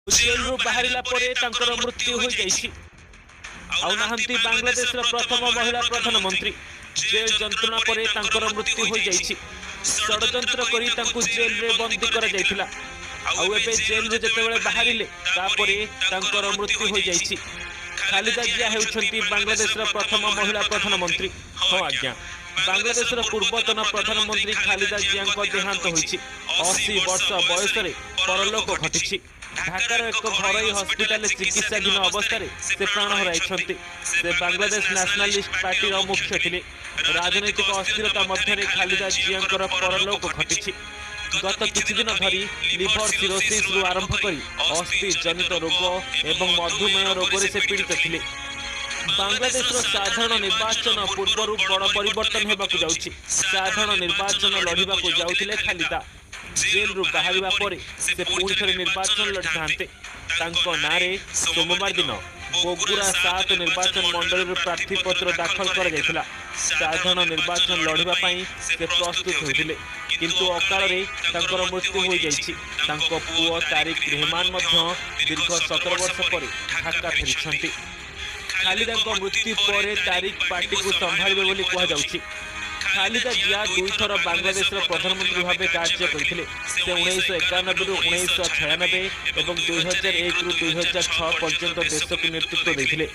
ଜେଲରୁ ବାହାରିଲା ପରେ ତାଙ୍କର ମୃତ୍ୟୁ ହୋଇଯାଇଛି। ଆଉ ନାହାନ୍ତି ବାଂଲାଦେଶର ପ୍ରଥମ ମହିଳା ପ୍ରଧାନମନ୍ତ୍ରୀ। ଜେଲ ଯନ୍ତ୍ରଣା ପରେ ତାଙ୍କର ମୃତ୍ୟୁ ହୋଇଯାଇଛି। ଷଡ଼ଯନ୍ତ୍ର କରି ତାଙ୍କୁ ଜେଲରେ ବନ୍ଦୀ କରାଯାଇଥିଲା। ଆଉ ଏବେ ଜେଲରୁ ଯେତେବେଳେ ବାହାରିଲେ, ତାପରେ ତାଙ୍କର ମୃତ୍ୟୁ ହୋଇଯାଇଛି। ଖାଲିଦା ଜିଆ ହେଉଛନ୍ତି ବାଂଲାଦେଶର ପ୍ରଥମ ମହିଳା ପ୍ରଧାନମନ୍ତ୍ରୀ। ହଁ ଆଜ୍ଞା, ବାଂଲାଦେଶର ପୂର୍ବତନ ପ୍ରଧାନମନ୍ତ୍ରୀ ଖାଲିଦା ଜିଆଙ୍କ ଦେହାନ୍ତ ହୋଇଛି। 80 ବର୍ଷ ବୟସରେ ପରଲୋକ ଘଟିଛି। ଢାକାର ଏକ ଘରୋଇ ହସ୍ପିଟାଲରେ ଚିକିତ୍ସାଧୀନ ଅବସ୍ଥାରେ ସେ ପ୍ରାଣ ହରାଇଛନ୍ତି। ସେ ବାଂଲାଦେଶ ନ୍ୟାସନାଲିଷ୍ଟ ପାର୍ଟିର ମୁଖ୍ୟ ଥିଲେ। ରାଜନୈତିକ ଅସ୍ଥିରତା ମଧ୍ୟରେ ଖାଲିଦା ଜିଆଙ୍କର ପରଲୋକ ଘଟିଛି। ଗତ କିଛି ଦିନ ଧରି ଲିଭର ସିରୋସିସରୁ ଆରମ୍ଭ କରି ଅସ୍ଥି ଜନିତ ରୋଗ ଏବଂ ମଧୁମେହ ରୋଗରେ ସେ ପୀଡ଼ିତ ଥିଲେ। ବାଂଲାଦେଶର ସାଧାରଣ ନିର୍ବାଚନ ପୂର୍ବରୁ ବଡ଼ ପରିବର୍ତ୍ତନ ହେବାକୁ ଯାଉଛି। ସାଧାରଣ ନିର୍ବାଚନ ଲଢ଼ିବାକୁ ଯାଉଥିଲେ ଖାଲିଦା। ଜେଲରୁ ବାହାରିବା ପରେ ସେ ପୁଣି ଥରେ ନିର୍ବାଚନ ଲଢ଼ିଥାନ୍ତେ। ତାଙ୍କ ନାଁରେ ସୋମବାର ଦିନ ବୋଗୁରା 7 ନିର୍ବାଚନ ମଣ୍ଡଳୀରୁ ପ୍ରାର୍ଥୀପତ୍ର ଦାଖଲ କରାଯାଇଥିଲା। ସାଧାରଣ ନିର୍ବାଚନ ଲଢ଼ିବା ପାଇଁ ସେ ପ୍ରସ୍ତୁତ ହେଉଥିଲେ, କିନ୍ତୁ ଅକାଳରେ ତାଙ୍କର ମୃତ୍ୟୁ ହୋଇଯାଇଛି। ତାଙ୍କ ପୁଅ ତାରିକ ରେହମାନ ମଧ୍ୟ ଦୀର୍ଘ 17 ବର୍ଷ ପରେ ଢାକା ଫେରିଛନ୍ତି। ଖାଲିଦାଙ୍କ ମୃତ୍ୟୁ ପରେ ତାରିକ ପାର୍ଟିକୁ ସମ୍ଭାଳିବେ ବୋଲି କୁହାଯାଉଛି। ଖାଲିଦା ଜିଆ ଦୁଇଥର ବାଂଲାଦେଶର ପ୍ରଧାନମନ୍ତ୍ରୀ ଭାବେ କାର୍ଯ୍ୟ କରିଥିଲେ। ସେ 1991ରୁ 1996 ଏବଂ 2001ରୁ 2006 ପର୍ଯ୍ୟନ୍ତ ଦେଶକୁ ନେତୃତ୍ୱ ଦେଇଥିଲେ।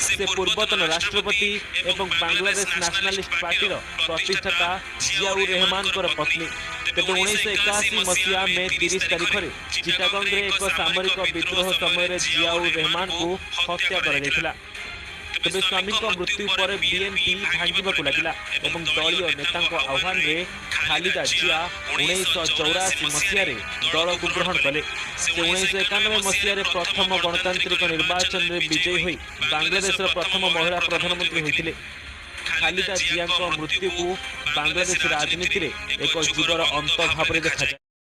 ସେ ପୂର୍ବତନ ରାଷ୍ଟ୍ରପତି ଏବଂ ବାଂଲାଦେଶ ନ୍ୟାସନାଲିଷ୍ଟ ପାର୍ଟିର ପ୍ରତିଷ୍ଠାତା ଜିଆଉର ରେହମାନଙ୍କର ପତ୍ନୀ। ତେବେ 1981 ମସିହା ମେ 30 ତାରିଖରେ ଚିଟାଗଙ୍ଗରେ ଏକ ସାମରିକ ବିଦ୍ରୋହ ସମୟରେ ଜିଆଉର ରେହମାନଙ୍କୁ ହତ୍ୟା କରାଯାଇଥିଲା। ତେବେ ସ୍ୱାମୀଙ୍କ ମୃତ୍ୟୁ ପରେ ବିଏନପି ଭାଙ୍ଗିବାକୁ ଲାଗିଲା ଏବଂ ଦଳୀୟ ନେତାଙ୍କ ଆହ୍ୱାନରେ ଖାଲିଦା ଜିଆ 1984 ମସିହାରେ ଦଳକୁ ଗ୍ରହଣ କଲେ। ସେ 1991 ମସିହାରେ ପ୍ରଥମ ଗଣତାନ୍ତ୍ରିକ ନିର୍ବାଚନରେ ବିଜୟୀ ହୋଇ ବାଂଲାଦେଶର ପ୍ରଥମ ମହିଳା ପ୍ରଧାନମନ୍ତ୍ରୀ ହୋଇଥିଲେ। ଖାଲିଦା ଜିଆଙ୍କ ମୃତ୍ୟୁକୁ ବାଂଲାଦେଶ ରାଜନୀତିରେ ଏକ ଯୁଗର ଅନ୍ତ ଭାବରେ ଦେଖାଯାଏ।